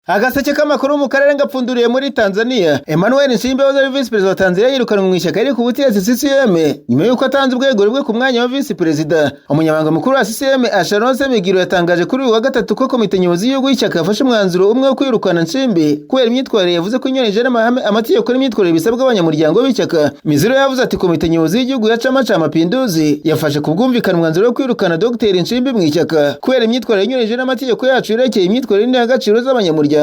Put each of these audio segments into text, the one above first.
Agaseke k'amakuru mu karere ngapfunduriye muri Tanzania. Emmanuel Nchimbi wahoze ari visi perezida wa Tanzania yirukanwe mu ishyaka riri ku butegetsi CCM nyuma y'uko atanze ubwegure bwe ku mwanya wa visi perezida. Umunyamabanga mukuru wa CCM, Asha Rose Migiro, yatangaje kuri uyu wa gatatu ko komite nyobozi y'igihugu y'ishyaka yafashe umwanzuro umwe wo kwirukana Nchimbi kubera imyitwarire yavuze ko inyuranyije n'amahame, amategeko n'imyitwarire bisabwa abanyamuryango b'ishyaka. Mizero yavuze ati: "Komite nyobozi y'igihugu ya Chama cha Mapinduzi yafashe ku bwumvikane umwanzuro wo kwirukana Dr Nchimbi mu ishyaka kubera imyitwarire inyuranyije n'amategeko yacu yerekeye imyitwarire n'indangagaciro z'abanyamuryango."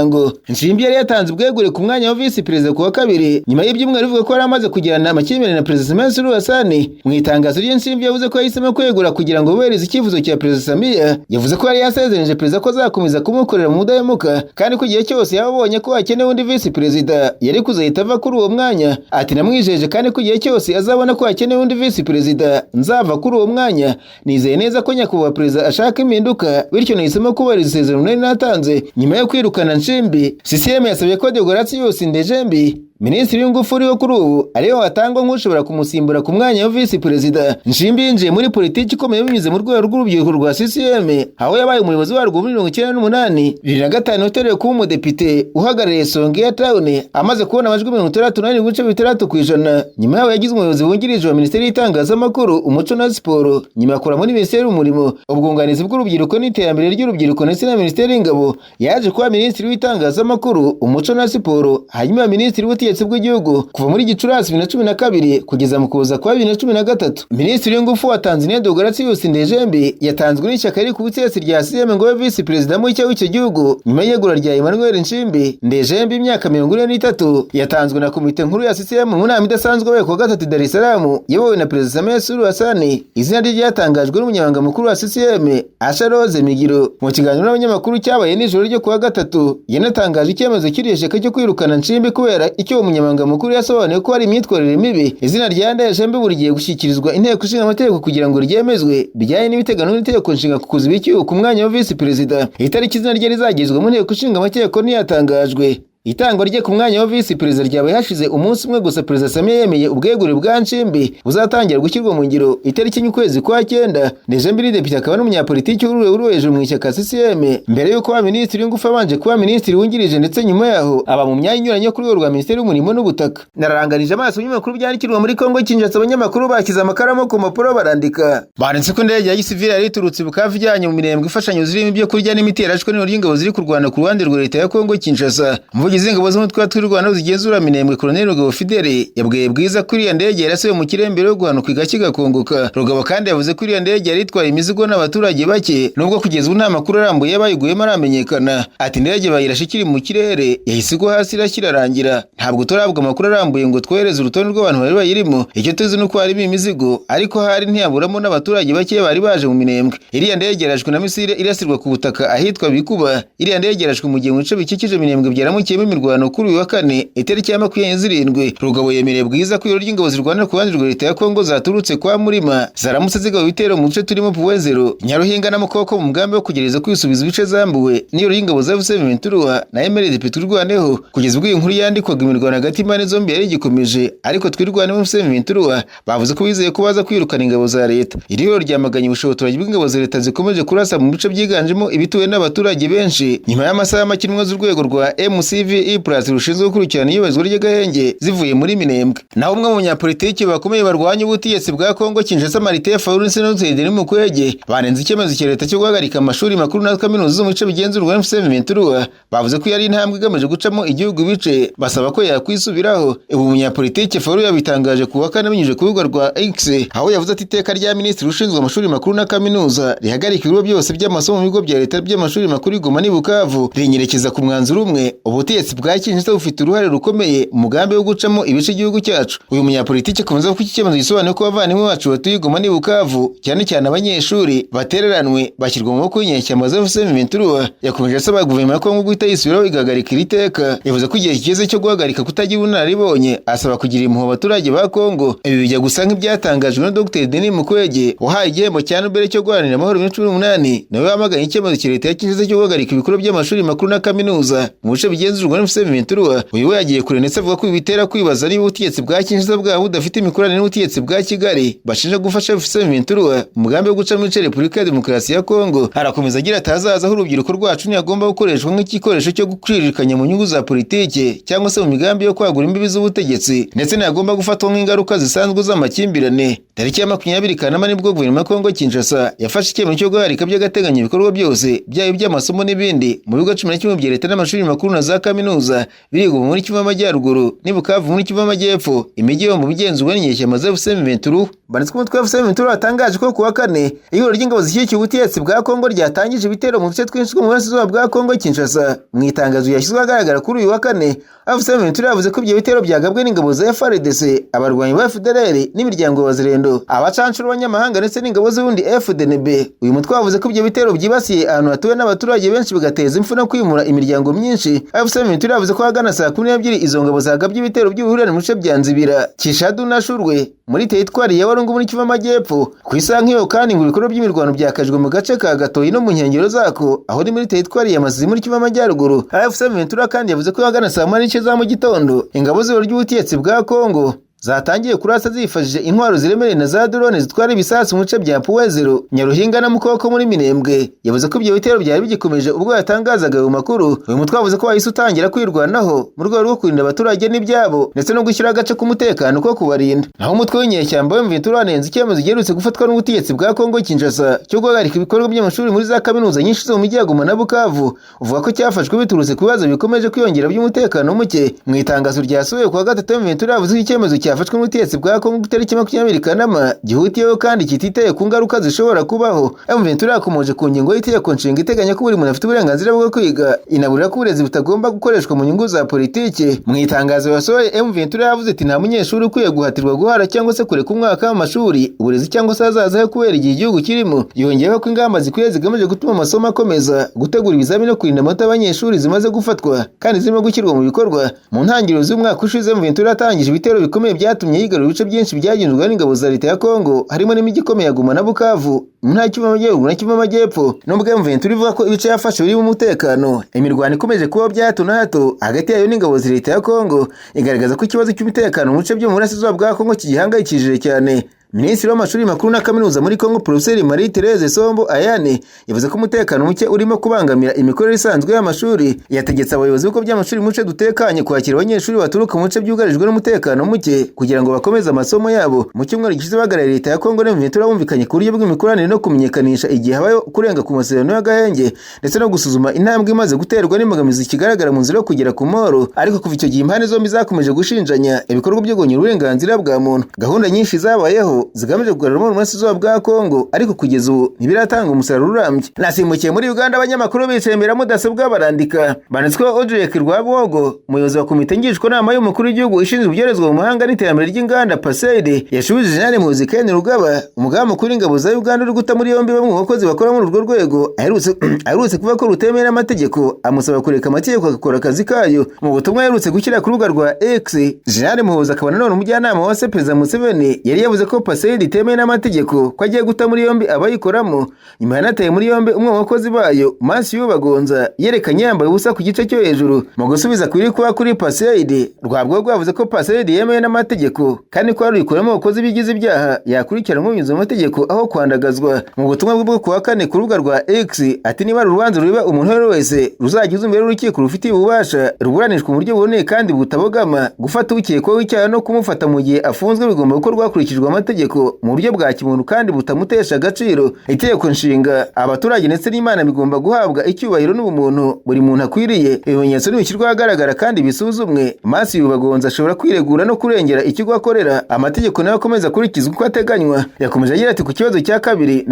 Nchimbi yari yatanze ubwegure ku mwanya wa visi perezida ku wa kabiri, nyuma y'ibyumweru bivuga ko yari amaze kugirana amakimbirane na Perezida Samia Suluhu Hassan. Mu itangazo rye, Nchimbi yavuze ko yahisemo kwegura kugira ngo yubahirize icyifuzo cya Perezida Samia. Yavuze ko yari yasezeranyije perezida ko azakomeza kumukorera mu budahemuka, kandi ko igihe cyose yaba abonye ko hakenewe undi visi perezida yari kuzahita ava kuri uwo mwanya. Ati: "Namwijeje kandi ko igihe cyose azabona ko hakenewe undi visi perezida nzava kuri uwo mwanya. Nizeye neza ko nyakubahwa perezida ashaka impinduka, bityo nahisemo kubahiriza isezerano nari natanze." Nyuma yo kwirukana Nchimbi, CCM yasabye ko Deogratius Ndejembi, minisitiri w'ingufu uriho kuri ubu, ariwe watangwa nk'ushobora kumusimbura ku mwanya wa visi perezida. Nchimbi yinjiye muri politiki ikomeye binyuze mu rwego rw'urubyiruko rwa CCM, aho yabaye umuyobozi warwo muri 98. 2005 yatorewe kuba umudepite uhagarariye Songea Town, amaze kubona amajwi 64.6%. Nyuma yaho yagize umuyobozi wungirije wa minisiteri y'itangazamakuru, umuco na siporo. Nyuma akora muri minisiteri y'umurimo, ubwunganizi bw'urubyiruko n'iterambere ry'urubyiruko ndetse na minisiteri y'ingabo. Yaje kuba minisitiri w'itangazamakuru, umuco na siporo, hanyuma minisitiri w'ubutegetsi bw'igihugu kuva muri Gicurasi 2012 kugeza mu Kuboza kwa 2013. Minisitiri w'ingufu wa Tanzania, Deogratius Ndejembi, yatanzwe n'ishyaka riri ku butegetsi rya CCM ngo abe visi perezida mushya w'icyo gihugu nyuma y'iyegura rya Emmanuel Nchimbi. Ndejembi, imyaka 43, yatanzwe na komite nkuru ya CCM mu nama idasanzwe yabaye kuwa gatatu i Dar es Salaam, iyobowe na Perezida Samia Suluhu Hassan. Izina rye ryatangajwe n'umunyamabanga mukuru wa CCM, Asha Rose Migiro, mu kiganiro n'abanyamakuru cyabaye nijoro ryo kuwa gatatu. Yanatangaje icyemezo cy'iryo shyaka cyo kwirukana Nchimbi kubera icyo uwo munyamabanga mukuru yasobanuye ko hari imyitwarire mibi. Izina rya Ndejembi buri gihe gushyikirizwa inteko ishinga amategeko kugira ngo ryemezwe bijyanye n'ibiteganywa n'itegeko nshinga ku kuziba icyuho ku mwanya wa visi perezida. Itariki izina rye rizagezwa mu nteko ishinga amategeko ntiyatangajwe. Itangwa rye ku mwanya wa visi perezida ryabaye hashize umunsi umwe gusa Perezida Samia yemeye ubwegure bwa Nchimbi buzatangira gushyirwa mu ngiro itariki 1 ukwezi kwa cyenda. Ndejembi ni depite akaba n'umunyapolitiki w'urwego rwo hejuru mu ishyaka CCM. Mbere y'uko aba minisitiri w'ingufu, abanje kuba minisitiri wungirije, ndetse nyuma yaho aba mu myanya inyuranye yo ku rwego rwa minisiteri y'umurimo n'ubutaka. Nararanganije amaso y'ibinyamakuru byandikirwa muri Kongo Kinshasa. Abanyamakuru bashyize amakaramu ku mpapuro barandika. Banditse ko indege ya gisivili yari iturutse Bukavu ijyanye mu Minembwe imfashanyo zirimo ibyo kurya n'imiti yarashwe n'ihuriro ry'ingabo ziri kurwana ku ruhande rwa leta ya Kongo Kinshasa. Umuvugizi w'ingabo z'umutwe wa Twirwaneho zigenzura Minembwe, Colonel Rugabo Fidele, yabwiye Bwiza ko iriya ndege yarasiwe mu kirere mbere yo guhanuka igashya igakongoka. Rugabo kandi yavuze ko iriya ndege yari itwaye imizigo n'abaturage bake, nubwo kugeza ubu nta makuru arambuye y'abayiguyemo aramenyekana. Ati: "Indege bayirashe ikiri mu kirere, yahise igwa hasi irashya irarangira. Ntabwo turahabwa amakuru arambuye ngo twohereze urutonde rw'abantu bari bayirimo. Icyo tuzi ni uko harimo imizigo, ariko hari ntiyaburamo n'abaturage bake bari baje mu Minembwe. Iriya ndege yarashwe na misile irasirwa ku butaka ahitwa Bikuba. Iriya ndege yarashwe mu gihe mu bice bikikije Minembwe byaramukiyemo imirwano kuri uyu wa kane, itariki ya 27." Rugabo yemereye Bwiza ko ihuriro ry'ingabo zirwanira ku ruhande rwa leta ya Kongo zaturutse kwa Murima zaramutse zigaba ibitero mu duce turimo Point Zéro, Nyaruhinga na Mukoko mu mugambi wo kugerageza kwisubiza ibice zambuwe n'ihuriro ry'ingabo za AFC M23 na MRDP Twirwaneho. Kugeza ubwo iyi nkuru yandikwaga, imirwano hagati y'impande zombi yari igikomeje, ariko Twirwaneho, AFC M23 bavuze ko bizeye ko baza kwirukana ingabo za leta. Iri huriro ryamaganye ubushotoranyi bw'ingabo za leta zikomeje kurasa mu bice byiganjemo ibituwe n'abaturage benshi. Nyuma y'amasaha make intumwa z'urwego rwa MCVE+ rushinzwe gukurikirana iyubahirizwa ry'agahenge zivuye muri Minembwe. Naho umwe mu banyapolitiki bakomeye barwanya ubutegetsi bwa Kongo Kinshasa, Martin Fayulu na Dr Denis Mukwege, banenze icyemezo cya leta cyo guhagarika amashuri makuru na kaminuza zo mu bice bigenzurwa na AFC M23. Bavuze ko yari intambwe igamije gucamo igihugu ibice, basaba ko yakwisubiraho. Ubu munyapolitiki Fayulu yabitangaje ku wa kane binyujije ku rubuga rwa X, aho yavuze ati: "Iteka rya minisitiri ushinzwe amashuri makuru na kaminuza rihagarika ibigo byose by'amasomo mu bigo bya leta by'amashuri makuru i Goma n'i Bukavu rinyerekeza ku mwanzuro umwe: ubutegetsi bwa Kinshasa bufite uruhare rukomeye mu mugambi wo gucamo ibice igihugu cyacu." Uyu munyapolitiki akomeza ko iki cyemezo gisobanuye ko abavandimwe bacu batuye i Goma n'i Bukavu, cyane cyane abanyeshuri, batereranwe bashyirwa mu maboko y'inyeshyamba za AFC M23. Yakomeje asaba guverinoma ya Kongo guhita yisubiraho igahagarika iri teka. Yavuze ko igihe kigeze cyo guhagarika kutagira ubunararibonye, asaba kugira impuhwe abaturage ba Kongo. Ibi bijya gusa nk'ibyatangajwe na Dr Denis Mukwege wahaye igihembo cya Nobel cyo guharanira amahoro 2018, nawe wamaganye icyemezo cya leta ya Kinshasa cyo guhagarika ibikorwa by'amashuri makuru na kaminuza mu bice bigenzurwa. igenzurwa n'FC M23. Uyu we yagiye kure ndetse avuga ko ibi bitera kwibaza niba ubutegetsi bwa Kinshasa bwaba budafite imikoranire n'ubutegetsi bwa Kigali bashinja gufasha FC M23 mu mugambi wo gucamo ibice Repubulika ya Demokarasi ya Kongo. Arakomeza agira ati ahazaza h'urubyiruko rwacu ntihagomba gukoreshwa nk'igikoresho cyo guciririkanya mu nyungu za politike cyangwa se mu migambi yo kwagura imbibi z'ubutegetsi, ndetse ntihagomba gufatwa nk'ingaruka zisanzwe z'amakimbirane. Tariki ya 20 Kanama nibwo guverinoma ya Kongo Kinshasa yafashe icyemezo cyo guhagarika by'agateganyo ibikorwa byose byaba iby'amasomo n'ibindi mu bigo 11 bya leta n'amashuri makuru na za kaminuza biri Goma muri Kivu y'Amajyaruguru n'i Bukavu muri Kivu y'Amajyepfo, imijyi yo mu bigenzurwa n'inyeshyamba za FC M23. Banditswe umutwe wa FC M23 watangaje ko kuwa kane ihuriro ry'ingabo zishyigikiye ubutegetsi bwa Kongo ryatangije ibitero mu duce twinshi two mu burasirazuba bwa Kongo Kinshasa. Mu itangazo yashyizwe ahagaragara kuri uyu wa kane, FC M23 yavuze ko ibyo bitero byagabwe n'ingabo za FARDC, abarwanyi ba FDLR n'imiryango ya Wazalendo, abacancuro b'abanyamahanga ndetse n'ingabo z'ubundi FDNB. Uyu mutwe wavuze ko ibyo bitero byibasiye ahantu hatuwe n'abaturage benshi bigateza impfu no kwimura imiryango myinshi. FC M23 yavuze ko ahagana saa 12 izo ngabo zagabye ibitero by'ubuhurirane mu bice bya Nzibira, Kishadu na Shurwe muri teritwari ya Walungu muri Kivu y'Amajyepfo. Ku isaha nk'iyo kandi ngo ibikorwa by'imirwano byakajwe mu gace ka Gatoyi no mu nkengero zako, aho ni muri teritwari ya Masisi muri Kivu y'Amajyaruguru. AFC M23 kandi yavuze ko ahagana saa 8 za mu gitondo ingabo z'ihuriro ry'ubutegetsi bwa Kongo zatangiye kurasa zifashishije intwaro ziremereye na za drone zitwara ibisasu mu bice bya Puwezero, Nyaruhinga na Mukoko muri Minembwe. Yavuze ko ibyo bitero byari bigikomeje ubwo yatangazaga ayo makuru. Uyu mutwe wavuze ko wahise utangira kwirwanaho mu rwego rwo kurinda abaturage n'ibyabo ndetse no gushyiraho agace k'umutekano ko kubarinda. Naho umutwe w'inyeshyamba M23 wanenze icyemezo giherutse gufatwa n'ubutegetsi bwa Kongo Kinshasa cyo guhagarika ibikorwa by'amashuri muri za kaminuza nyinshi zo mu mijyi ya Goma na Bukavu, uvuga ko cyafashwe biturutse ku bibazo bikomeje kwiyongera by'umutekano muke. Mu itangazo ryasohowe kuwa gatatu, M23 yavuze ko icyemezo cyafashwe n'ubutegetsi bwa Kongo ku itariki 20 Kanama gihutiyeho kandi kititaye ku ngaruka zishobora kubaho. M23 yakomoje ku ngingo y'itegeko nshinga iteganya ko buri muntu afite uburenganzira bwo kwiga, inaburira ko uburezi butagomba gukoreshwa mu nyungu za politiki. Mu itangazo yasohoye, M23 yavuze ati nta munyeshuri ukwiye guhatirwa guhara cyangwa se kureka umwaka w'amashuri, uburezi cyangwa se ahazaza he kubera igihe igihugu kirimo. Yongeyeho ko ingamba zikwiye zigamije gutuma amasomo akomeza, gutegura ibizamini no kurinda amanota y'abanyeshuri zimaze gufatwa kandi zirimo gushyirwa mu bikorwa. Mu ntangiriro z'umwaka ushize, M23 yatangije ibitero bikomeye byatumye yigarura ibice byinshi byagenzurwa n'ingabo za leta ya Kongo, harimo n'imijyi ikomeye ya Goma na Bukavu mu ntara Kivu y'Amajyaruguru na Kivu y'Amajyepfo. Nubwo M23 ivuga ko ibice yafashe birimo umutekano, imirwano ikomeje kuba bya hato na hato hagati yayo n'ingabo za leta ya Kongo igaragaza ko ikibazo cy'umutekano mu bice byo mu burasirazuba bwa Kongo kigihangayikishije cyane. Minisitiri w'amashuri makuru na kaminuza muri Kongo, Profeseri Marie Therese Sombo Ayane, yavuze ko umutekano muke urimo kubangamira imikorere isanzwe y'amashuri. Yategetse abayobozi b'ibigo by'amashuri mu duce dutekanye kwakira abanyeshuri baturuka mu bice byugarijwe n'umutekano muke kugira ngo bakomeze amasomo yabo. Mu cyumweru gishize, bahagarariye leta ya Kongo n'M23 bumvikanye ku buryo bw'imikoranire no kumenyekanisha igihe habayeho kurenga ku masezerano y'agahenge, ndetse no gusuzuma intambwe imaze guterwa n'imbogamizi zikigaragara mu nzira yo kugera ku mahoro. Ariko kuva icyo gihe impande zombi zakomeje gushinjanya ibikorwa byo guhonyora uburenganzira bwa muntu. Gahunda nyinshi zabayeho zigamije kugarura amahoro mu burasirazuba bwa Kongo, ariko kugeza ubu ntibiratanga umusaruro urambye. Nasimbukiye muri Uganda, abanyamakuru bicaye imbere ya mudasobwa barandika. Banditsweho Odrek Rwabwogo, umuyobozi wa komite ngishwanama y'umukuru w'igihugu ishinzwe ibyoherezwa mu mahanga n'iterambere ry'inganda PACEID, yashubije Jenerali Muhoozi Kainerugaba, umugaba mukuru w'ingabo za Uganda uri guta muri yombi bamwe mu bakozi bakora muri urwo rwego aherutse kuvuga ko rutemewe n'amategeko, amusaba kureka amategeko agakora akazi kayo. Mu butumwa aherutse gushyira ku rubuga rwa X, Jenerali Muhoozi akaba nanone umujyanama wa se Perezida Museveni yari yavuze ko PACEID itemewe n'amategeko, ko agiye guta muri yombi abayikoramo. Nyuma yanataye muri yombi umwe mu bakozi bayo, Matthew Bagonza, yerekanye yambaye ubusa ku gice cyo hejuru. Mu gusubiza kuri kuba kuri PACEID, Rwabwogo yavuze ko PACEID yemewe n'amategeko kandi ko aruyikoramo abakozi bigize ibyaha yakurikiranwa binyuze mu mategeko aho kwandagazwa. Mu butumwa bwe bwo kuwa kane ku rubuga rwa X ati niba ari urubanza rureba umuntu uwo ari we wese ruzagezwa imbere y'urukiko rufitiye ububasha, ruburanishwa mu buryo buboneye kandi butabogama. Gufata ukekwaho icyaha no kumufata mu gihe afunzwe bigomba gukorwa hakurikijwe amategeko mu buryo bwa kimuntu kandi butamutesha agaciro. Itegeko nshinga, abaturage ndetse n'Imana bigomba guhabwa icyubahiro n'ubumuntu buri muntu akwiriye. Ibimenyetso nibishyirwa ahagaragara kandi bisuzumwe, Matthew Bagonza ashobora kwiregura no kurengera ikigo akorera, amategeko nayo akomeza akurikizwa uko ateganywa. Yakomeje agira ati ku kibazo cya kabiri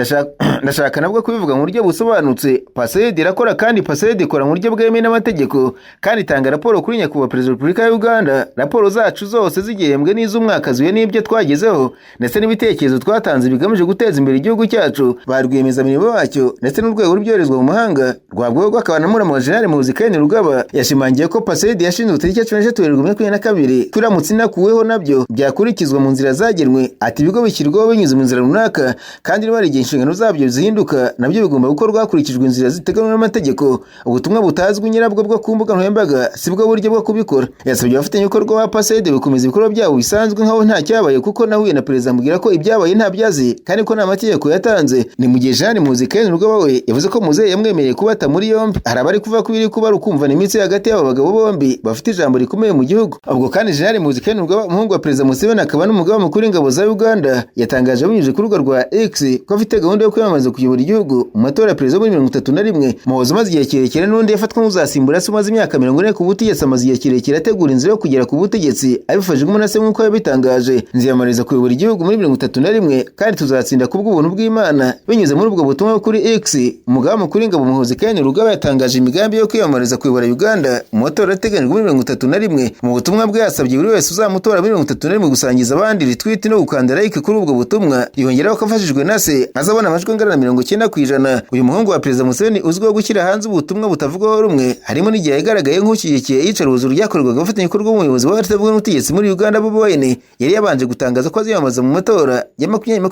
ndashaka nabwo kubivuga mu buryo busobanutse. PACEID irakora kandi PACEID ikora mu buryo bwemewe n'amategeko kandi itanga raporo kuri nyakubahwa Perezida wa Repubulika ya Uganda. Raporo zacu zose z'igihembwe n'iz'umwaka zihuye n'ibyo twagezeho ndetse Ndetse n'ibitekerezo twatanze bigamije guteza imbere igihugu cyacu, ba rwiyemezamirimo bacyo ndetse n'urwego rw'ibyoherezwa mu mahanga. Rwabwogo akaba na muramu wa General Muhoozi Kainerugaba yashimangiye ko PASED yashinzwe tariki ya 13 Werurwe 2022, ko iramutse inakuweho nabyo byakurikizwa mu nzira zagenwe. Ati ibigo bishyirwaho binyuze mu nzira runaka, kandi niba hari igihe inshingano zabyo zihinduka, nabyo bigomba gukorwa hakurikijwe inzira ziteganywa n'amategeko. Ubutumwa butazwi nyirabwo bwo ku mbuga nkoranyambaga si bwo buryo bwo kubikora. Yasabye abafatanyabikorwa ba PASED gukomeza ibikorwa byabo bisanzwe nk'aho nta cyabaye, kuko nahuye na perezida ambwira ko ibyabaye nta byazi kandi ko nta mategeko yatanze. Ni mu gihe Jeanne Muhoozi Kainerugaba we yavuze ko muzehe yamwemereye kubata muri yombi. Hari abari kuvuga ko ibiri kuba ari ukumvana imitsi hagati y'aba bagabo bombi bafite ijambo rikomeye mu gihugu. Ubwo kandi Jeanne Muhoozi Kainerugaba, umuhungu wa perezida Museveni akaba n'umugaba mukuru w'ingabo za Uganda, yatangaje abinyujije ku rubuga rwa X ko afite gahunda yo kwiyamamaza kuyobora igihugu mu matora ya perezida muri 31. Muhoozi umaze igihe kirekire n'undi yafatwa nk'uzasimbura se umaze imyaka 40 ku butegetsi, amaze igihe kirekire ategura inzira yo kugera ku butegetsi abifashijwemo na se nk'uko yabitangaje. Nziyamamariza kuyobora igihugu muri 31 kandi tuzatsinda ku bw'ubuntu bw'Imana. Binyuze muri ubwo butumwa kuri X, umugaba mukuru w'ingabo Muhoozi Kainerugaba yatangaje imigambi yo kwiyamamariza kuyobora Uganda mu matora ateganyijwe muri 31. Mu butumwa bwe yasabye buri wese uzamutora muri 31 gusangiza abandi retweet no gukanda like kuri ubwo butumwa. Yongeraho ko afashijwe na se azabona amajwi angana na 90%. Uyu muhungu wa perezida Museveni uzwiho gushyira hanze ubutumwa butavugwaho rumwe, harimo n'igihe yagaragaye nk'ushyigikiye iyicarubozo ryakorerwaga abafatanyabikorwa b'umuyobozi w'abatavuga n'ubutegetsi muri Uganda Bobi Wine. Yari yabanje gutangaza ko aziyamamaza mu matora ya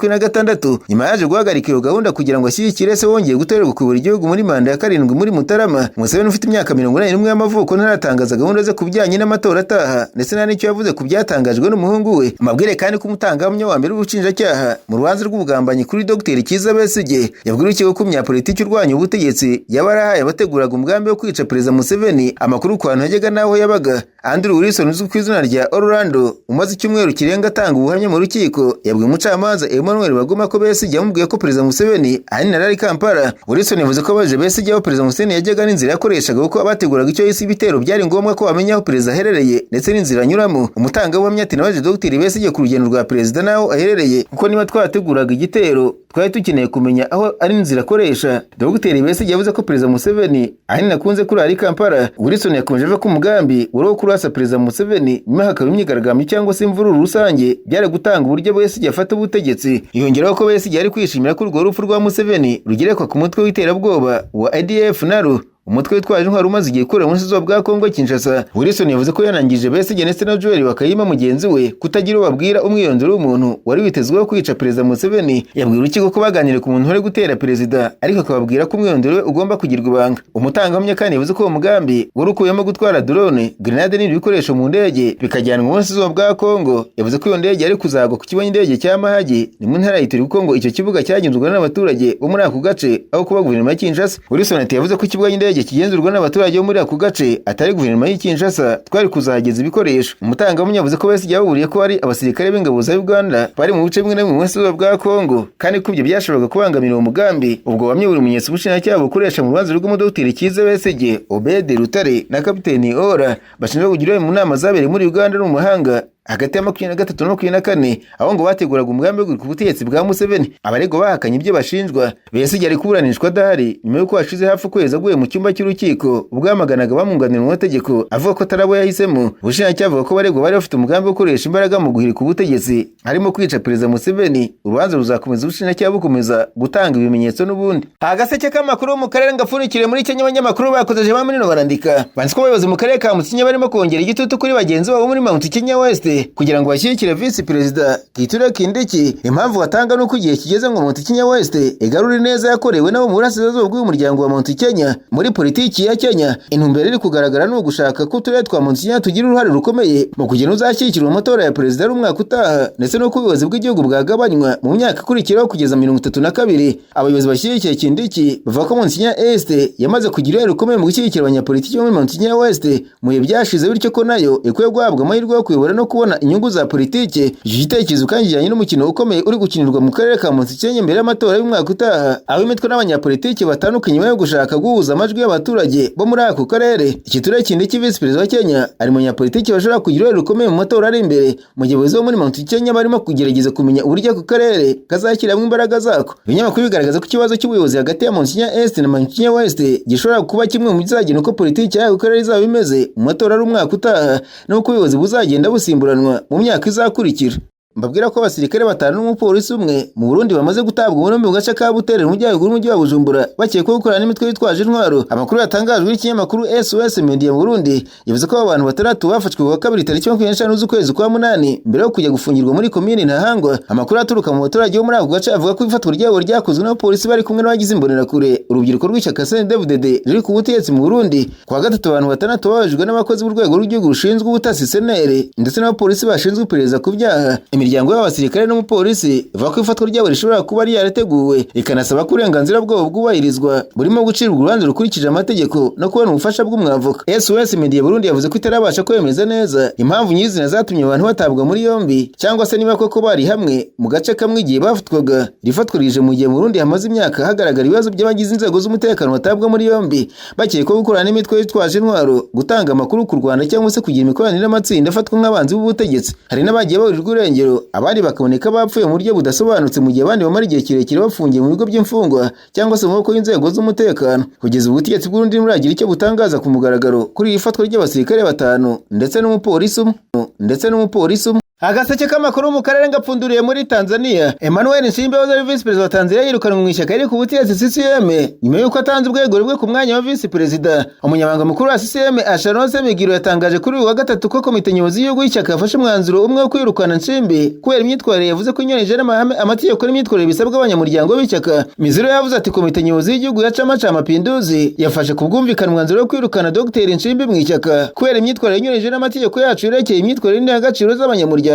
2026, nyuma yaje guhagarika iyo gahunda kugira ngo ashyigikire se wongeye gutorerwa kuyobora igihugu muri manda ya 7 muri Mutarama. Museveni ufite imyaka 81 y'amavuko ntaratangaza gahunda ze ku bijyanye n'amatora ataha, ndetse nta n'icyo yavuze ku byatangajwe n'umuhungu we. Amabwire kandi ko umutangabuhamya wa mbere w'ubushinjacyaha mu rubanza rw'ubugambanyi kuri Dr Kizza Besigye yabwiye urukiko ko umunyapolitiki urwanya ubutegetsi yaba yarahaye abateguraga umugambi wo kwica perezida Museveni amakuru ku hantu yajyaga n'aho yabaga. Andrew Wilson uzwi ku izina rya Orlando umaze icyumweru kirenga atanga ubuhamya mu rukiko yabwiye umucamanza Emmanuel Baguma ko Besigye yamubwiye ko perezida Museveni ahanini yari ari Kampala. Wilson yavuze ko abajije Besigye aho perezida Museveni yajyaga n'inzira yakoreshaga, kuko abateguraga icyo yise ibitero byari ngombwa ko bamenya aho perezida aherereye ndetse n'inzira anyuramo. Umutangabuhamya ati nabajije Dr Besigye ku rugendo rwa perezida n'aho aherereye, kuko niba twateguraga igitero twari dukeneye kumenya aho ari inzira akoresha. Dr Besigye yavuze ko perezida Museveni ahanini akunze kurara i Kampala. Wilson yakomeje avuga ko umugambi wari uwo kurasa perezida Museveni nyuma hakaba imyigaragambyo cyangwa se imvururu rusange byari gutanga uburyo Besigye afata ubutegetsi. Yongeraho ko Besigye yari kwishimira ko urwo rupfu rwa Museveni rugerekwa ku mutwe w'iterabwoba wa ADF NALU, umutwe witwaje intwaro umaze igihe ukorera mu burasirazuba bwa Kongo Kinshasa. Wilson yavuze ko yanangije Besigye ndetse na Joel Bakayima mugenzi we kutagira uwo babwira umwirondoro w'umuntu wari witezweho kwica perezida Museveni. Yabwiye urukiko ko baganiriye ku muntu wari gutera perezida, ariko akababwira ko umwirondoro we ugomba kugirwa ibanga. Umutangabuhamya kandi yavuze ko uwo mugambi wari ukubiyemo gutwara drone, grenade n'ibindi bikoresho mu ndege bikajyanwa mu burasirazuba bwa Kongo. Yavuze ko iyo ndege yari kuzagwa ku kibuga cy'indege cya Mahagi ni mu ntara ya Ituri, kuko ngo icyo kibuga cyagenzurwa n'abaturage bo muri ako gace aho kuba guverinoma ya Kinshasa. Wilson ati yavuze ko ikibuga cy'indege kigenzurwa n'abaturage bo muri ako gace atari guverinoma y'i Kinshasa, twari kuzahageza ibikoresho. Umutangabuhamya yavuze ko Besigye yababuriye ko hari abasirikare b'ingabo za Uganda bari mu bice bimwe na bimwe mu burasirazuba bwa Kongo, kandi ko ibyo byashoboraga kubangamira uwo mugambi. Ubwo bamwe buri bimenyetso ubushinjacyaha bukoresha mu rubanza rw'umudogiteri Kizza Besigye, Obed Lutale na Kapiteni Ora bashinjwa kugira uruhare mu nama zabereye muri Uganda no mu mahanga hagati ya 23 na 24, aho ngo bateguraga umugambi wo guhirika ubutegetsi bwa Museveni. Abaregwa bahakanye ibyo bashinjwa. Besigye ari kuburanishwa adahari nyuma y'uko hashize hafi ukwezi aguye mu cyumba cy'urukiko ubwo yamaganaga bamwunganira mu mategeko avuga ko atari abo yahisemo. Ubushinjacyaha buvuga ko abaregwa bari bafite umugambi wo gukoresha imbaraga mu guhirika ubutegetsi, harimo kwica perezida Museveni. Urubanza ruzakomeza, ubushinjacyaha bukomeza gutanga ibimenyetso n'ubundi. Agaseke k'amakuru mu karere ngapfundikire muri Kenya, abanyamakuru bakoze manino barandika banditse ko abayobozi mu karere ka Mutsinyi barimo kongera igitutu kuri bagenzi babo muri Mount Kenya West kugira ngo bashyigikire visi perezida Kithure Kindiki. Impamvu batanga nuko igihe kigeze ngo Mount Kenya West igarure neza yakorewe nabo mu burasirazuba bw'uyu muryango wa Mount Kenya muri politiki ya Kenya. Intumbero iri kugaragara ni ugushaka ko uturere twa Mount Kenya tugira uruhare rukomeye mu kugena uzashyigikirwa mu matora ya perezida umwaka utaha, ndetse n'uko ubuyobozi bw'igihugu bwagabanywa mu myaka ikurikiraho kugeza 32. Abayobozi bashyigikiye Kindiki bavuga ko Mount Kenya East yamaze kugira uruhare rukomeye mu gushyigikira abanyapolitiki bo muri Mount Kenya West mu bihe byashize, bityo ko nayo ikwiye guhabwa amahirwe yo kuyobora no kubona inyungu za politiki. Iki gitekerezo kandi kijyanye n'umukino ukomeye uri gukinirwa mu karere ka Mount Kenya mbere y'amatora y'umwaka utaha, aho imitwe n'abanyapolitiki batandukanye bari gushaka guhuza amajwi y'abaturage bo muri ako karere. Iki turere Kindiki, visi perezida wa Kenya, ari mu banyapolitiki bashobora kugira uruhare rukomeye mu matora ari imbere, mu gihe abayobozi bo muri Mount Kenya barimo kugerageza kumenya uburyo ako karere kazashyiramo imbaraga zako. Ibinyamakuru bigaragaza ko ikibazo cy'ubuyobozi hagati ya Mount Kenya East na Mount Kenya West gishobora kuba kimwe mu bizagena uko politiki y'ako karere izaba imeze mu matora ari umwaka utaha, n'uko ubuyobozi buzagenda busimburanwa mu myaka izakurikira. Mbabwira ko abasirikare batanu n'umupolisi umwe mu Burundi bamaze gutabwa muri yombi mu gace ka Buterere mu majyaruguru y'umujyi wa Bujumbura, bakekwaho gukorana n'imitwe yitwaje intwaro. Amakuru yatangajwe n'ikinyamakuru SOS Media mu Burundi yavuze ko abo bantu batandatu bafashwe ku wa kabiri tariki 25 z'ukwezi kwa munani mbere yo kujya gufungirwa muri komini Ntahangwa. Amakuru aturuka mu baturage bo muri ako gace avuga ko ifatwa ryabo ryakozwe n'abapolisi bari kumwe n'abagize imbonerakure, urubyiruko rw'ishyaka CNDD-FDD riri ku butegetsi mu Burundi. Ku wa gatatu, abantu batandatu babajijwe n'abakozi b'urwego rw'igihugu rushinzwe ubutasi CNR ndetse n'abapolisi bashinzwe iperereza ku byaha. Imiryango y'abasirikare n'umupolisi ivuga ko ifatwa ryabo rishobora kuba ryarateguwe, ikanasaba ko uburenganzira bwabo bwubahirizwa, burimo gucirwa urubanza rukurikije amategeko no kubona ubufasha bw'umwavoka. SOS Media Burundi yavuze ko itarabasha kwemeza neza impamvu nyirizina zatumye abantu batabwa muri yombi, cyangwa se niba koko bari hamwe mu gace kamwe igihe bafatwaga. Iri fatwa rije mu gihe mu Burundi hamaze imyaka hagaragara ibibazo by'abagize inzego z'umutekano batabwa muri yombi bakekwaho gukorana n'imitwe yitwaje intwaro, gutanga amakuru ku Rwanda cyangwa se kugira imikoranire n'amatsinda afatwa nk'abanzi b'ubutegetsi. Hari n'abagiye baburirwa irengero, abandi bakaboneka bapfuye mu buryo budasobanutse, mu gihe abandi bamara igihe kirekire bafungiye mu bigo by'imfungwa cyangwa se mu maboko y'inzego z'umutekano. Kugeza ubu, ubutegetsi bw'Uburundi ntiburagira icyo butangaza ku mugaragaro kuri iri fatwa ry'abasirikare batanu ndetse n'umupolisi umwe. Agaseke k'amakuru mu karere ngapfunduriye muri Tanzania. Emmanuel Nsimbe wahoze ari visi perezida wa Tanzania yirukanwe mu ishyaka riri ku butegetsi CCM nyuma y'uko atanze ubwegure bwe ku mwanya wa visi perezida. Umunyamabanga mukuru wa CCM Asharonse Migiro yatangaje kuri uyu wa gatatu ko komite nyobozi y'igihugu y'ishyaka yafashe umwanzuro umwe wo kwirukana Nsimbi kubera imyitwarire yavuze ko inyuranyije n'amahame, amategeko n'imyitwarire bisabwa abanyamuryango b'ishyaka. Mizero yavuze ati: "Komite nyobozi y'igihugu ya Chama cha Mapinduzi yafashe ku bwumvikane umwanzuro wo kwirukana Dr Nshimbi mu ishyaka kubera imyitwarire inyuranyije n'amategeko yacu yerekeye imyitwarire n'indangagaciro z'abanyamuryango."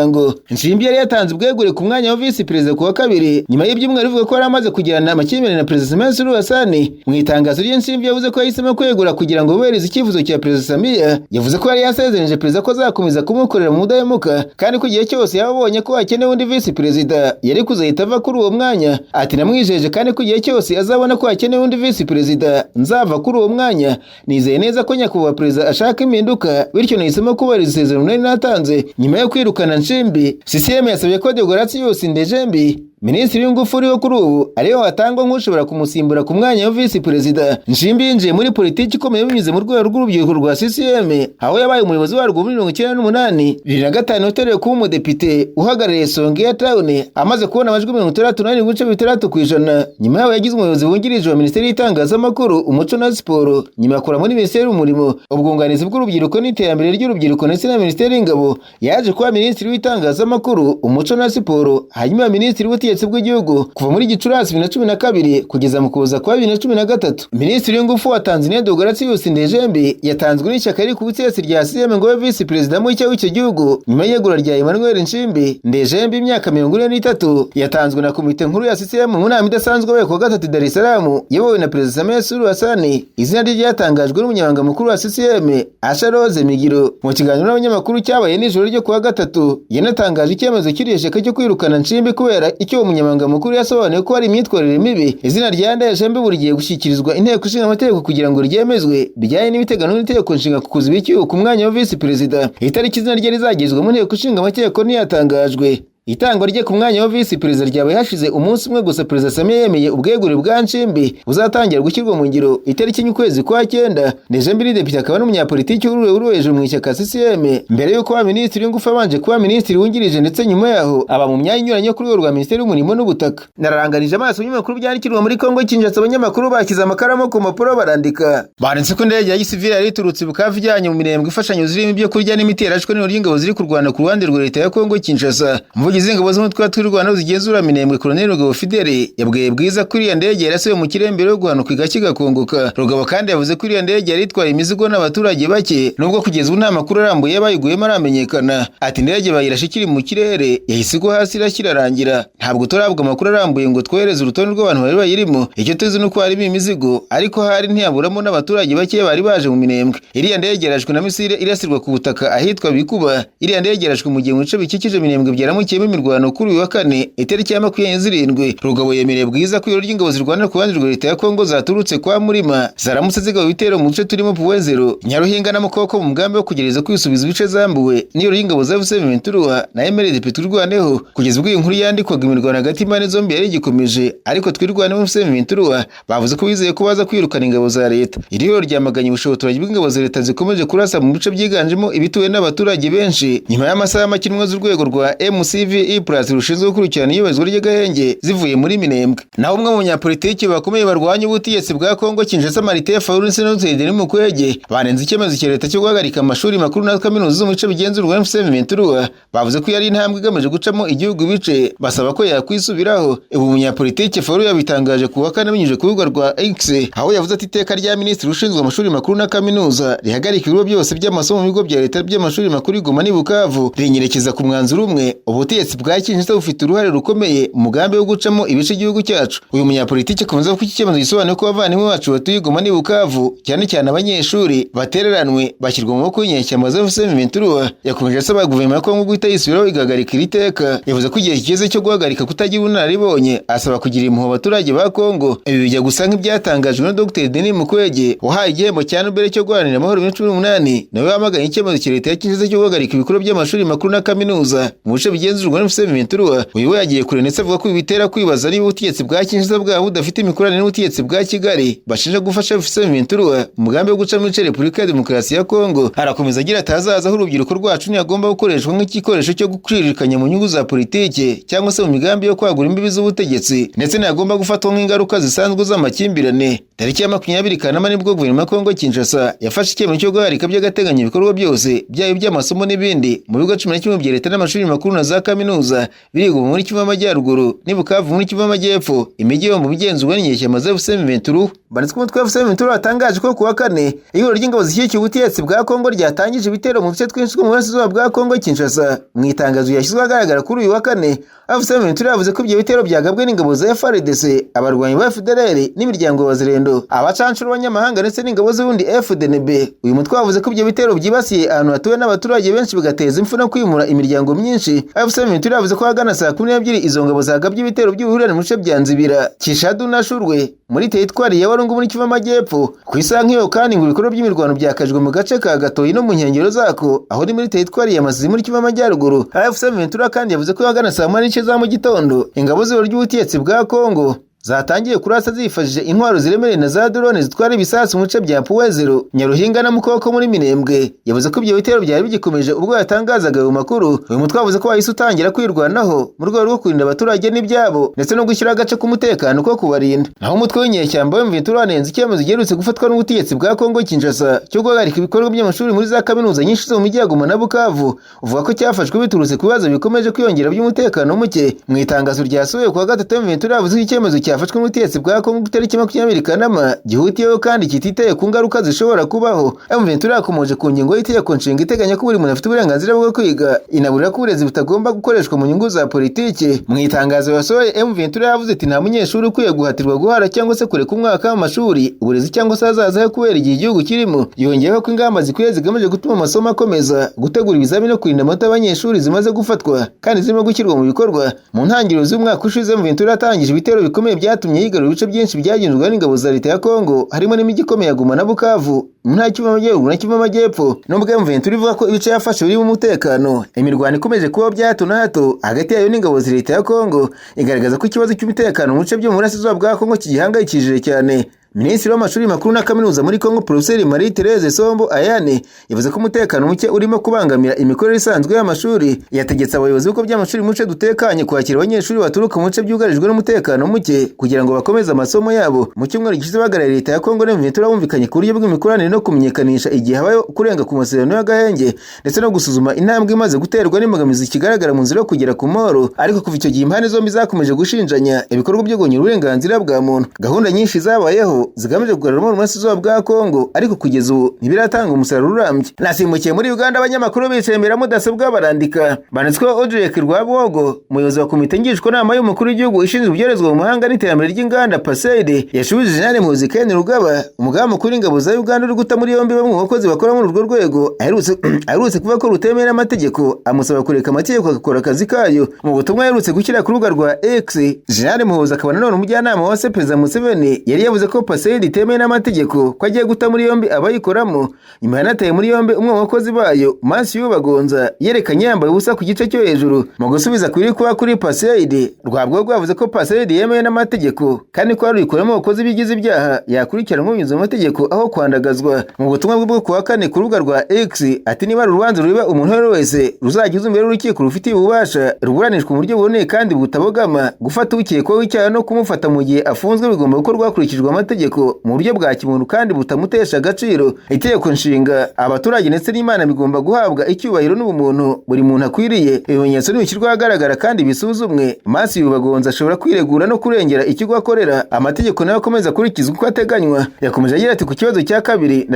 Nshimbi yari yatanze ubwegure ku mwanya wa visi perezida ku wa kabiri, nyuma y'ibyumweru bivuga ko yari amaze kugirana amakimbirane na Perezida Samia Suluhu Hassan. Mu itangazo rye, Nshimbi yavuze ko yahisemo kwegura kugira ngo yubahirize icyifuzo cya Perezida Samia. Yavuze ko yari yasezeranyije perezida ko azakomeza kumukorera mu budahemuka, kandi ko igihe cyose yaba abonye ko hakenewe undi visi perezida yari kuzahita ava kuri uwo mwanya. Ati: "Namwijeje kandi ko igihe cyose azabona ko hakenewe undi visi perezida nzava kuri uwo mwanya. Nizeye neza ko nyakubahwa perezida ashaka impinduka, bityo nahisemo kubahiriza isezerano nari natanze." Nyuma yo kwirukana Nshimbi, CCM yasabye ko Deogratius Ndejembi, minisitiri w'ingufu uriho kuri ubu, ariwe watangwa nk'ushobora kumusimbura ku mwanya wa visi perezida. Nshimbi yinjiye muri politiki ikomeye binyuze mu rwego rw'urubyiruko rwa CCM, aho yabaye umuyobozi warwo muri 98. 2005 yatorewe kuba umudepite uhagarariye Songea Town, amaze kubona amajwi 64.6%. Nyuma yaho yagize umuyobozi wungirije wa minisiteri y'itangazamakuru, umuco na siporo. Nyuma akora muri minisiteri y'umurimo, ubwunganizi bw'urubyiruko n'iterambere ry'urubyiruko ndetse na minisiteri y'ingabo. Yaje kuba minisitiri w'itangazamakuru, umuco na siporo, hanyuma minisitiri w'ubutegetsi bw'igihugu kuva muri Gicurasi 2012 kugeza mu Kuboza kwa 2013. Minisitiri w'ingufu wa Tanzania Deogratius Ndejembi yatanzwe n'ishyaka riri ku butegetsi rya CCM ngo abe visi perezida mushya w'icyo gihugu nyuma y'iyegura rya Emmanuel Nshimbi. Ndejembi, imyaka 43, yatanzwe na komite nkuru ya CCM mu nama idasanzwe yabaye ku wa gatatu i Dar es Salaam, iyobowe na Perezida Samia Suluhu Hassan. Izina rye ryatangajwe n'umunyamabanga mukuru wa CCM Asha Rose Migiro mu kiganiro n'abanyamakuru cyabaye nijoro ryo ku wa gatatu. Yanatangaje icyemezo cy'iri shyaka cyo kwirukana Nshimbi kubera icyo uwo munyamabanga mukuru yasobanuye ko hari imyitwarire mibi. Izina rya Ndejembi buri gihe gushyikirizwa inteko ishinga amategeko kugira ngo ryemezwe bijyanye n'ibiteganywa n'itegeko nshinga ku kuziba icyuho ku mwanya wa visi perezida. Itariki izina rye rizagezwa mu nteko ishinga amategeko ntiyatangajwe. Itangwa rye ku mwanya wa visi perezida ryabaye hashize umunsi umwe gusa Perezida Samia yemeye ubwegure bwa Nshimbi buzatangira gushyirwa mu ngiro itariki y'ukwezi kwa cyenda. Ndejembi ni depite akaba n'umunyapolitiki w'urwego rwo hejuru mu ishyaka CCM. Mbere y'uko aba minisitiri w'ingufu, abanje kuba minisitiri wungirije, ndetse nyuma yaho aba mu myanya inyuranye ku rwego rwa minisiteri y'umurimo n'ubutaka. Nararanganije amaso ibinyamakuru byandikirwa muri Kongo Kinshasa, abanyamakuru bashyize amakaramu ku mpapuro barandika. Banditse ko indege ya gisivili yari iturutse i Bukavu ijyanye mu Minembwe imfashanyo zirimo ibyo kurya n'imiti yarashwe n'ihuriro ry'ingabo ziri kurwana ku ruhande rwa leta ya Kongo Kinshasa. Umuvugizi w'ingabo z'umutwe wa Twirwaneho zigenzura Minembwe, Colonel Rugabo Fidele, yabwiye Bwiza ko iriya ndege yarasiwe mu kirere mbere yo guhanuka igashya igakongoka. Rugabo kandi yavuze ko iriya ndege yari itwaye imizigo n'abaturage bake, nubwo kugeza ubu nta makuru arambuye y'abayiguyemo aramenyekana. Ati: "Indege bayirashe ikiri mu kirere, yahise igwa hasi irashya irarangira. Ntabwo turahabwa amakuru arambuye ngo twohereze urutonde rw'abantu bari bayirimo. Icyo tuzi ni uko harimo imizigo, ariko hari ntiyaburamo n'abaturage bake bari baje mu Minembwe. Iriya ndege yarashwe na misile irasirwa ku butaka ahitwa Bikuba. Iriya ndege yarashwe mu gihe mu bice bikikije Minembwe byaramukiyemo imirwano kuri uyu wa kane itariki ya 27." Rugabo yemereye Bwiza ko ihuriro ry'ingabo zirwanira ku ruhande rwa leta ya Kongo zaturutse kwa Murima zaramutse zigaba ibitero mu duce turimo Puwezero, Nyaruhinga na Mukoko mu mugambi wo kugerageza kwisubiza ibice zambuwe n'ihuriro ry'ingabo za AFC M23 na MRDP Twirwaneho. Kugeza ubwo iyi nkuru yandikwaga, imirwano hagati y'impande zombi yari igikomeje, ariko Twirwaneho, AFC M23 bavuze ko bizeye ko baza kwirukana ingabo za leta. Iri huriro ryamaganye ubushotoranyi bw'ingabo za leta zikomeje kurasa mu bice byiganjemo ibituwe n'abaturage benshi. Nyuma y'amasaha make, intumwa z'urwego rwa MCV CVE Plus rushinzwe gukurikirana iyubahirizwa ry'agahenge zivuye muri Minembwe. Naho umwe mu banyapolitiki bakomeye barwanya ubutegetsi bwa Kongo Kinshasa, Martin Fayulu na Denis Mukwege, banenze icyemezo cya leta cyo guhagarika amashuri makuru na kaminuza zo mu bice bigenzurwa na M23. Bavuze ko yari intambwe igamije gucamo igihugu ibice, basaba ko yakwisubiraho. Ubu munyapolitiki Fayulu yabitangaje ku wa kane binyujije ku rubuga rwa X, aho yavuze ati iteka rya minisitiri ushinzwe amashuri makuru na kaminuza rihagarika ibigo byose by'amasomo mu bigo bya leta by'amashuri makuru i Goma n'i Bukavu rinyerekeza ku mwanzuro umwe: ubutegetsi bwa Kinshasa bufite uruhare rukomeye mu mugambi wo gucamo ibice igihugu cyacu. Uyu munyapolitiki akomeza ko iki cyemezo gisobanuye ko abavandimwe bacu batuye i Goma n'i Bukavu, cyane cyane abanyeshuri, batereranwe bashyirwa mu maboko y'inyeshyamba za AFC M23. Yakomeje asaba guverinoma ya Kongo guhita yisubiraho igahagarika iri teka. Yavuze ko igihe kigeze cyo guhagarika kutagira ubunararibonye, asaba kugira impuhwe abaturage ba Kongo. Ibi bijya gusa nk'ibyatangajwe na Dr Denis Mukwege wahaye igihembo cya Nobel cyo guharanira amahoro 2018, nawe wamaganye icyemezo cya leta ya Kinshasa cyo guhagarika ibikorwa by'amashuri makuru na kaminuza mu bice bigenzurwa na AFC M23. Uyu we yagiye kure ndetse avuga ko ibi bitera kwibaza niba ubutegetsi bwa Kinshasa bwaba budafite imikoranire n'ubutegetsi bwa Kigali bashinja gufasha AFC M23 mu mugambi wo gucamo ibice Repubulika ya Demokarasi ya Kongo. Arakomeza agira ati ahazaza h'urubyiruko rwacu ntihagomba gukoreshwa nk'igikoresho cyo guciririkanya mu nyungu za politike cyangwa se mu migambi yo kwagura imbibi z'ubutegetsi, ndetse ntihagomba gufatwa nk'ingaruka zisanzwe z'amakimbirane. Tariki ya 20 Kanama nibwo guverinoma ya Kongo Kinshasa yafashe icyemezo cyo guhagarika by'agateganyo ibikorwa byose, byaba iby'amasomo n'ibindi, mu bigo 11 bya leta n'amashuri makuru na za kaminuza biri Goma muri Kivu y'Amajyaruguru n'i Bukavu muri Kivu y'Amajyepfo, imijyi yo mu bigenzurwa n'inyeshyamba za AFC M23. Banditswe umutwe wa AFC M23 watangaje ko kuwa kane ihuriro ry'ingabo zishyigikiye ubutegetsi bwa Kongo ryatangije ibitero mu duce twinshi two mu burasirazuba bwa Kongo Kinshasa. Mu itangazo yashyizwe ahagaragara kuri uyu wa kane, AFC M23 yavuze ko ibyo bitero byagabwe n'ingabo za FARDC, abarwanyi ba FDLR n'imiryango ya Wazalendo, abacancuro b'abanyamahanga ndetse n'ingabo z'ubundi FDNB. Uyu mutwe wavuze ko ibyo bitero byibasiye ahantu hatuwe n'abaturage benshi, bigateza impfu no kwimura imiryango myinshi. AFC M23 yavuze ko ahagana saa 12 izo ngabo zagabye ibitero by'uruhurirane mu bice bya Nzibira, Kishadu na Shurwe muri teritwari ya Walungu muri Kivu y'Amajyepfo. Ku isaha nk'iyo kandi ngo ibikorwa by'imirwano byakajwe mu gace ka Gatoyi no mu nkengero zako, aho ni muri teritwari ya Masisi muri Kivu y'Amajyaruguru. AFC M23 kandi yavuze ko ahagana saa 8:30 za mu gitondo ingabo z'ihuriro ry'ubutegetsi bwa Kongo zatangiye kurasa zifashishije intwaro ziremereye na za drone zitwara ibisasu mu bice bya Puwezero, Nyaruhinga na Mukoko muri Minembwe. Yavuze ko ibyo bitero byari bigikomeje ubwo yatangazaga ayo makuru. Uyu mutwe wavuze ko wahise utangira kwirwanaho mu rwego rwo kurinda abaturage n'ibyabo ndetse no gushyiraho agace k'umutekano ko kubarinda. Naho umutwe w'inyeshyamba M23 wanenze icyemezo giherutse gufatwa n'ubutegetsi bwa Kongo Kinshasa cyo guhagarika ibikorwa by'amashuri muri za kaminuza nyinshi zo mu mijyi ya Goma na Bukavu, uvuga ko cyafashwe biturutse ku bibazo bikomeje kwiyongera by'umutekano muke. Mu itangazo ryasohowe kuwa gatatu, M23 yavuze ko icyemezo cyafashwe n'ubutegetsi bwa Kongo ku itariki 20 Kanama gihutiyeho kandi kititaye ku ngaruka zishobora kubaho. M23 yakomoje ku ngingo y'itegeko nshinga iteganya ko buri muntu afite uburenganzira bwo kwiga, inaburira ko uburezi butagomba gukoreshwa mu nyungu za politiki. Mu itangazo yasohoye, M23 yavuze iti nta munyeshuri ukwiye guhatirwa guhara cyangwa se kureka umwaka w'amashuri, uburezi cyangwa se ahazaza he kubera igihe igihugu kirimo. Yongeyeho ko ingamba zikwiye zigamije gutuma amasomo akomeza, gutegura ibizamini no kurinda amanota y'abanyeshuri zimaze gufatwa kandi zirimo gushyirwa mu bikorwa. Mu ntangiriro z'umwaka ushize, M23 yatangije ibitero bikomeye byatumye yigarura ibice byinshi byagenzurwa n'ingabo za leta ya Kongo, harimo n'imijyi ikomeye ya Goma na Bukavu mu ntara Kivu y'Amajyaruguru na Kivu y'Amajyepfo. Nubwo M23 ivuga ko ibice yafashe birimo umutekano, imirwano ikomeje kuba bya hato na hato hagati yayo n'ingabo za leta ya Kongo igaragaza ko ikibazo cy'umutekano mu bice byo mu burasirazuba bwa Kongo kigihangayikishije cyane. Minisitiri w'amashuri makuru na kaminuza muri Kongo, Profeseri Marie Therese Sombo Ayane, yavuze ko umutekano muke urimo kubangamira imikorere isanzwe y'amashuri. Yategetse abayobozi b'ibigo by'amashuri mu duce dutekanye kwakira abanyeshuri baturuka mu bice byugarijwe n'umutekano muke kugira ngo bakomeze amasomo yabo. Mu cyumweru gishize, bahagarariye leta ya Kongo na M23 bumvikanye ku buryo bw'imikoranire no kumenyekanisha igihe habayeho kurenga ku masezerano y'agahenge, ndetse no gusuzuma intambwe imaze guterwa n'imbogamizi zikigaragara mu nzira yo kugera ku mahoro. Ariko kuva icyo gihe impande zombi zakomeje gushinjanya ibikorwa byo guhonyora uburenganzira bwa muntu. Gahunda nyinshi zabayeho zigamije kugarura amahoro mu burasirazuba bwa Kongo, ariko kugeza ubu ntibiratanga umusaruro urambye. Nasimbukiye muri Uganda, abanyamakuru bicaye imbere ya mudasobwa barandika. Banditsweho Odrek Rwabwogo, umuyobozi wa komite ngishwanama y'umukuru w'igihugu ishinzwe ibyoherezwa mu mahanga n'iterambere ry'inganda PACEID, yashubije Jenerali Muhoozi Kainerugaba, umugaba mukuru w'ingabo za Uganda uri guta muri yombi bamwe mu bakozi bakora muri urwo rwego aherutse kuvuga ko rutemewe n'amategeko, amusaba kureka amategeko agakora akazi kayo. Mu butumwa aherutse gushyira ku rubuga rwa X, Jenerali Muhoozi akaba nanone umujyanama wa se Perezida Museveni yari yavuze ko PACEID itemewe n'amategeko, ko agiye guta muri yombi abayikoramo. Nyuma yanataye muri yombi umwe mu bakozi bayo, Matthew Bagonza, yerekanye yambaye ubusa ku gice cyo hejuru. Mu gusubiza kuri kuba kuri PACEID, Rwabwogo yavuze ko PACEID yemewe n'amategeko kandi ko hari uyikoramo abakozi bigize ibyaha yakurikiranwa binyuze mu mategeko aho kwandagazwa. Mu butumwa bwe bwo kuwa kane ku rubuga rwa X ati: "Niba ari urubanza rureba umuntu uwo ari we wese, ruzagezwe imbere y'urukiko rufitiye ububasha, ruburanishwa mu buryo buboneye kandi butabogama. Gufata ukekwaho icyaha no kumufata mu gihe afunzwe bigomba gukorwa hakurikijwe amategeko, mu buryo bwa kimuntu kandi butamutesha agaciro. Itegeko nshinga, abaturage ndetse n'Imana bigomba guhabwa icyubahiro n'ubumuntu buri muntu akwiriye. Ibimenyetso nibishyirwa ahagaragara kandi bisuzumwe, Matthew Bagonza ashobora kwiregura no kurengera ikigo akorera, amategeko nayo akomeza akurikizwa uko ateganywa." Yakomeje agira ati: "Ku kibazo cya kabiri,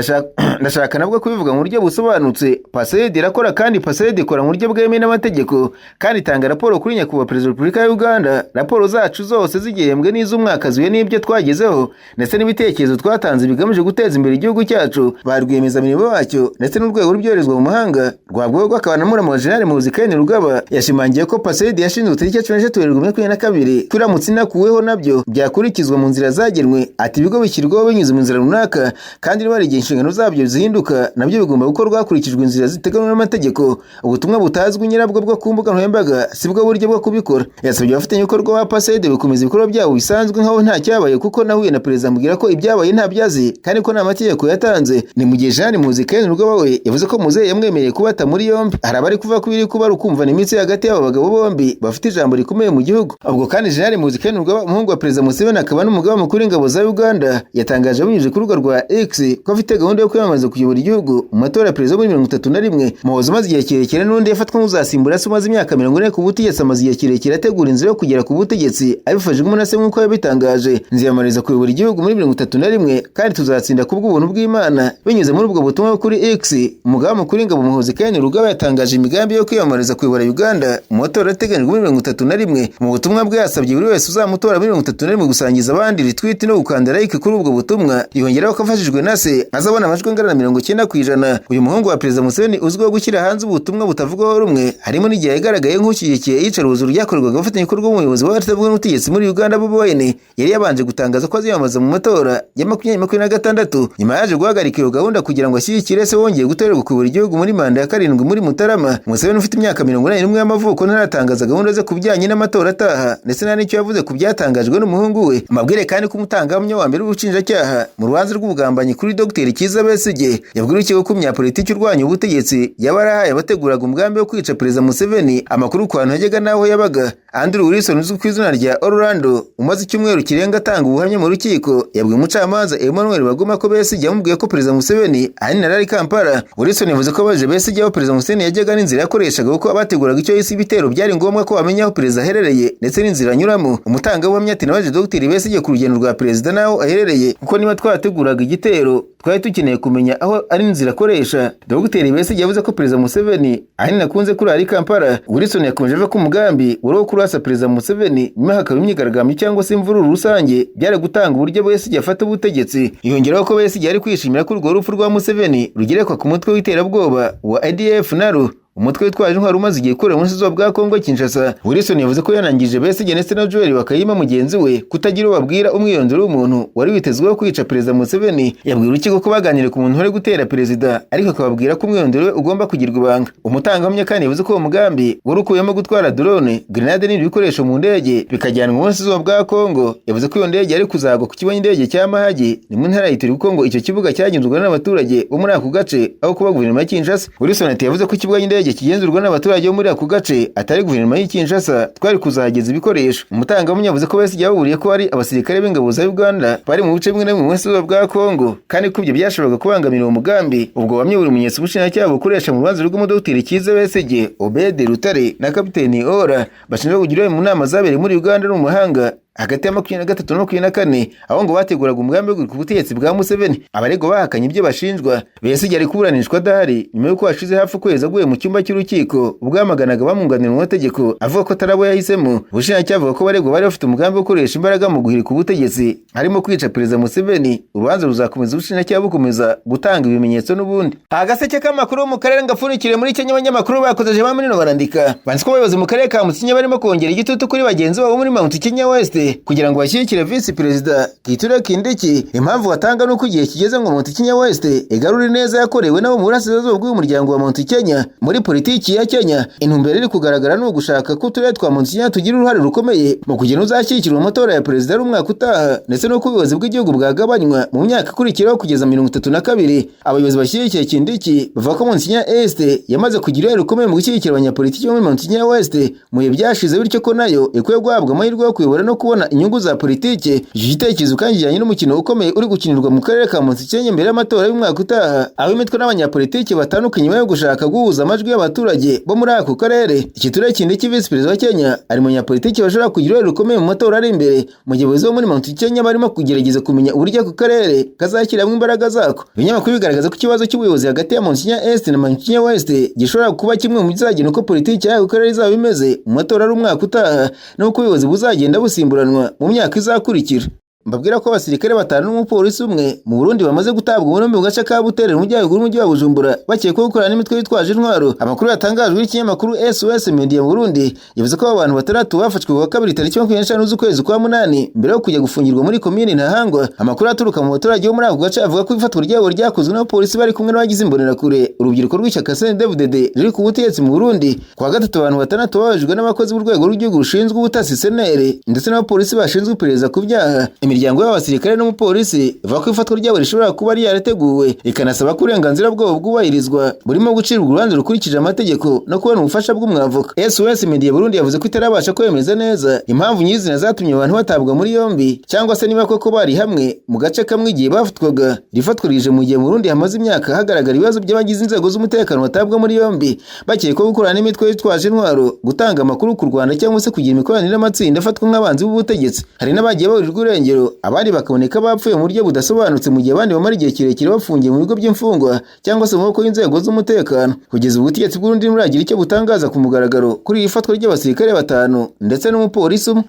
ndashaka nabwo kubivuga mu buryo busobanutse. PACEID irakora kandi PACEID ikora mu buryo bwemewe n'amategeko kandi itanga raporo kuri Nyakubahwa Perezida wa Repubulika ya Uganda. Raporo zacu zose z'igihembwe n'iz'umwaka zihuye n'ibyo twagezeho ndetse n'ibitekerezo twatanze bigamije guteza imbere igihugu cyacu, ba rwiyemezamirimo bacyo ndetse n'urwego rw'ibyoherezwa mu mahanga." Rwabwogo akaba na muramu wa Jenerali Muhoozi Kainerugaba yashimangiye ko PACEID yashinzwe tariki 13 Werurwe 22, ko iramutse inakuweho nabyo byakurikizwa mu nzira zagenwe. Ati: "Ibigo bishyirwaho binyuze mu nzira runaka, kandi niba hari igihe inshingano zabyo zihinduka, nabyo bigomba gukorwa hakurikijwe inzira ziteganywa n'amategeko. Ubutumwa butazwi nyirabwo bwo ku mbuga nkoranyambaga si bwo buryo bwo kubikora." Yasabye abafatanyabikorwa ba PACEID gukomeza ibikorwa byabo bisanzwe nk'aho nta cyabaye, kuko nahuye na perezida ambwira ko ibyabaye nta byazi kandi ko nta mategeko yatanze. Ni mu gihe Jenerali Muhoozi Kainerugaba we yavuze ko muzehe yamwemereye kubata muri yombi. Hari abari kuvuga ko ibiri kuba ari ukumvana imitsi hagati y'aba bagabo bombi bafite ijambo rikomeye mu gihugu. Ubwo kandi Jenerali Muhoozi Kainerugaba, umuhungu wa Perezida Museveni akaba n'umugaba mukuru w'ingabo za Uganda, yatangaje abinyujije ku rubuga rwa X ko afite gahunda yo kwiyamamaza kuyobora igihugu mu matora ya perezida muri 31. Muhoozi umaze igihe kirekire n'undi yafatwa nk'uzasimbura se umaze imyaka 40 ku butegetsi, amaze igihe kirekire ategura inzira yo kugera ku butegetsi abifashijwemo na se nk'uko yabitangaje. "Nziyamamariza kuyobora igihugu muri 31 kandi tuzatsinda ku bw'ubuntu bw'Imana." Binyuze muri ubwo butumwa kuri X, umugaba mukuru w'ingabo Muhoozi Kainerugaba yatangaje imigambi yo kwiyamamariza kuyobora Uganda mu matora ateganyijwe muri 31. Mu butumwa bwe yasabye buri wese uzamutora muri 31 gusangiza abandi retweet no gukanda like kuri ubwo butumwa. Yongeraho ko afashijwe na se azabona amajwi angana na 90%. Uyu muhungu wa Perezida Museveni uzwiho gushyira hanze ubutumwa butavugwaho rumwe, harimo n'igihe yagaragaye nk'ushyigikiye iyicarubozo ryakorerwaga abafatanyabikorwa b'umuyobozi w'abatavuga n'ubutegetsi muri Uganda Bobi Wine. Yari yabanje gutangaza ko aziyamamaza mu matora ya 2026, nyuma yaje guhagarika iyo gahunda kugira ngo ashyigikire se wongeye gutorerwa kuyobora igihugu muri manda ya karindwi muri Mutarama. Museveni ufite imyaka 81 y'amavuko ntaratangaza gahunda ze ku bijyanye n'amatora ataha, ndetse nta n'icyo yavuze ku byatangajwe n'umuhungu we. Amabwire kandi ko umutangabuhamya wa mbere w'ubushinjacyaha mu rubanza rw'ubugambanyi kuri Dr Kizza Besigye yabwiye urukiko ko umunyapolitiki urwanya ubutegetsi yaba yarahaye abateguraga umugambi wo kwica Perezida Museveni amakuru ku hantu yajyaga n'aho yabaga. Andrew Wilson uzwi ku izina rya Orlando, umaze icyumweru kirenga atanga ubuhamya mu rukiko, yabwiye umucamanza Emmanuel Baguma ko Besigye yamubwiye ko Perezida Museveni ahanini yari ari Kampala. Wilson yavuze ko abajije Besigye aho Perezida Museveni yajyaga n'inzira yakoreshaga, kuko abateguraga icyo yise ibitero byari ngombwa ko bamenya aho perezida aherereye ndetse n'inzira anyuramo. Umutangabuhamya ati: "Nabajije Dr Besigye ku rugendo rwa perezida n'aho aherereye, kuko niba twateguraga igitero twari dukeneye kumenya aho ari inzira akoresha. Dr Besigye yavuze ko Perezida Museveni ahanini akunze kurara i Kampala." Wilson yakomeje avuga ko umugambi wari uwo kurasa Perezida Museveni, nyuma hakaba imyigaragambyo cyangwa se imvururu rusange, byari gutanga uburyo Besigye afata ubutegetsi. Yongeraho ko Besigye yari kwishimira ko urwo rupfu rwa Museveni rugerekwa ku mutwe w'iterabwoba wa ADF NALU, umutwe witwaje intwaro umaze igihe ukorera mu burasirazuba bwa Kongo Kinshasa. Wilson yavuze ko yanangije Besigye ndetse na Joel Bakayima mugenzi we kutagira uwo babwira umwirondoro w'umuntu wari witezweho kwica Perezida Museveni. Yabwiye urukiko ko baganiriye ku muntu wari gutera perezida, ariko akababwira ko umwirondoro we ugomba kugirwa ibanga. Umutangabuhamya kandi yavuze ko uwo mugambi wari ukubiyemo gutwara drone, grenade n'ibindi bikoresho mu ndege bikajyanwa mu burasirazuba bwa Kongo. Yavuze ko iyo ndege yari kuzagwa ku kibuga cy'indege cya Mahagi, ni mu ntara ya Ituri, kuko ngo icyo kibuga cyagenzurwa n'abaturage bo muri ako gace aho kuba guverinoma ya Kinshasa. Wilson ati: "Yavuze ko ikibuga cy'indege kigenzurwa n'abaturage bo muri ako gace, atari guverinoma y'i Kinshasa, twari kuzahageza ibikoresho." Umutangabuhamya yavuze ko Besigye yababuriye ko hari abasirikare b'ingabo za Uganda bari mu bice bimwe na bimwe mu burasirazuba bwa Kongo, kandi ko ibyo byashoboraga kubangamira uwo mugambi. Ubwo buhamya buri bimenyetso ubushinjacyaha bukoresha mu rubanza rw'umudogiteri Kizza Besigye, Obed Lutale na Kapiteni Ora bashinjwa kugira uruhare mu nama zabereye muri Uganda no mu mahanga hagati ya 23 na 24, aho ngo bateguraga umugambi wo guhirika ubutegetsi bwa Museveni. Abaregwa bahakanye ibyo bashinjwa. Besigye ari kuburanishwa adahari nyuma y'uko hashize hafi ukwezi aguye mu cyumba cy'urukiko ubwo yamaganaga bamwunganira mu mategeko, avuga ko atari abo yahisemo. Ubushinjacyaha buvuga ko abaregwa bari bafite umugambi wo gukoresha imbaraga mu guhirika ubutegetsi, harimo kwica Perezida Museveni. Urubanza ruzakomeza, ubushinjacyaha bukomeza gutanga ibimenyetso n'ubundi. Agaseke k'amakuru mu karere ngapfundikire muri Kenya. Abanyamakuru bakoze bamwe barandika banditse ko abayobozi mu karere ka Mutsinyi barimo kongera igitutu kuri bagenzi babo muri Mount Kenya West. kugira ngo bashyigikire Visi Perezida Kithure Kindiki. Impamvu batanga nuko igihe kigeze ngo Mount Kenya West igarure neza yakorewe nabo mu burasirazuba bw'uyu muryango wa Mount Kenya muri politiki ya Kenya. Intumbero iri kugaragara ni ugushaka ko uturere twa Mount Kenya tugira uruhare rukomeye mu kugena uzashyigikirwa mu matora ya perezida y'umwaka utaha, ndetse n'uko ubuyobozi bw'igihugu bwagabanywa mu myaka ikurikiraho kugeza 32. Abayobozi bashyigikiye Kindiki bavuga ko Mount Kenya East yamaze kugira uruhare rukomeye mu gushyigikira abanyapolitiki bo muri Mount Kenya West mu bihe byashize, bityo ko nayo ikwiye guhabwa amahirwe yo kuyobora no kubona inyungu za politiki. Iki gitekerezo kandi kijyanye n'umukino ukomeye uri gukinirwa mu karere ka Mount Kenya mbere y'amatora y'umwaka utaha, aho imitwe n'abanyapolitiki batandukanye nyuma yo gushaka guhuza amajwi y'abaturage bo muri ako karere. Iki turere Kindiki, Visi Perezida wa Kenya, ari mu banyapolitiki bashobora kugira uruhare rukomeye mu matora ari imbere, mu gihe abayobozi bo muri Mount Kenya barimo kugerageza kumenya uburyo ako karere kazashyiramo imbaraga zako. Ibinyamakuru bigaragaza ko ikibazo cy'ubuyobozi hagati ya Mount Kenya East na Mount Kenya West gishobora kuba kimwe mu bizagena uko politiki y'ako karere izaba imeze mu matora ari umwaka utaha, n'uko ubuyobozi buzagenda busimburanwa mu myaka izakurikira. Mbabwira ko abasirikare batanu n'umupolisi umwe mu Burundi bamaze gutabwa muri yombi mu gace ka Buterere mu majyaruguru y'umujyi wa Bujumbura, bakekwaho gukorana n'imitwe yitwaje intwaro. Amakuru yatangajwe n'ikinyamakuru SOS Media mu Burundi yavuze ko abo bantu batandatu bafashwe kuwa kabiri tariki 25 z'ukwezi kwa munani mbere yo kujya gufungirwa muri komini Ntahangwa. Amakuru aturuka mu baturage bo muri ako gace avuga ko ifatwa ryabo ryakozwe n'abapolisi bari kumwe n'abagize imbonerakure, urubyiruko rw'ishyaka CNDD-FDD riri ku butegetsi mu Burundi. Kuwa gatatu, abantu batandatu babajijwe n'abakozi b'urwego rw'igihugu rushinzwe ubutasi CNR ndetse n'abapolisi bashinzwe iperereza ku byaha. Imiryango y'abasirikare n'umupolisi ivuga ko ifatwa ryabo rishobora kuba ryarateguwe, ikanasaba ko uburenganzira bwabo bwubahirizwa, burimo gucibwa urubanza rukurikije amategeko no kubona ubufasha bw'umwavoka. SOS Media Burundi yavuze ko itarabasha kwemeza neza impamvu nyirizina zatumye abantu batabwa muri yombi, cyangwa se niba koko bari hamwe mu gace kamwe igihe bafatwaga. Rifatwa rije mu gihe mu Burundi hamaze imyaka hagaragara ibibazo by'abagize inzego z'umutekano batabwa muri yombi bakekwaho gukorana n'imitwe yitwaje intwaro, gutanga amakuru ku Rwanda cyangwa se kugira imikoranire n'amatsinda afatwa nk'abanzi b'ubutegetsi. Hari n'abagiye baburirwa irengero, abandi bakaboneka bapfuye mu buryo budasobanutse, mu gihe abandi bamara igihe kirekire bafungiye mu bigo by'imfungwa cyangwa se mu maboko y'inzego z'umutekano. Kugeza ubu, ubutegetsi bw'Uburundi ntiburagira icyo butangaza ku mugaragaro kuri iri fatwa ry'abasirikare batanu ndetse n'umupolisi umwe.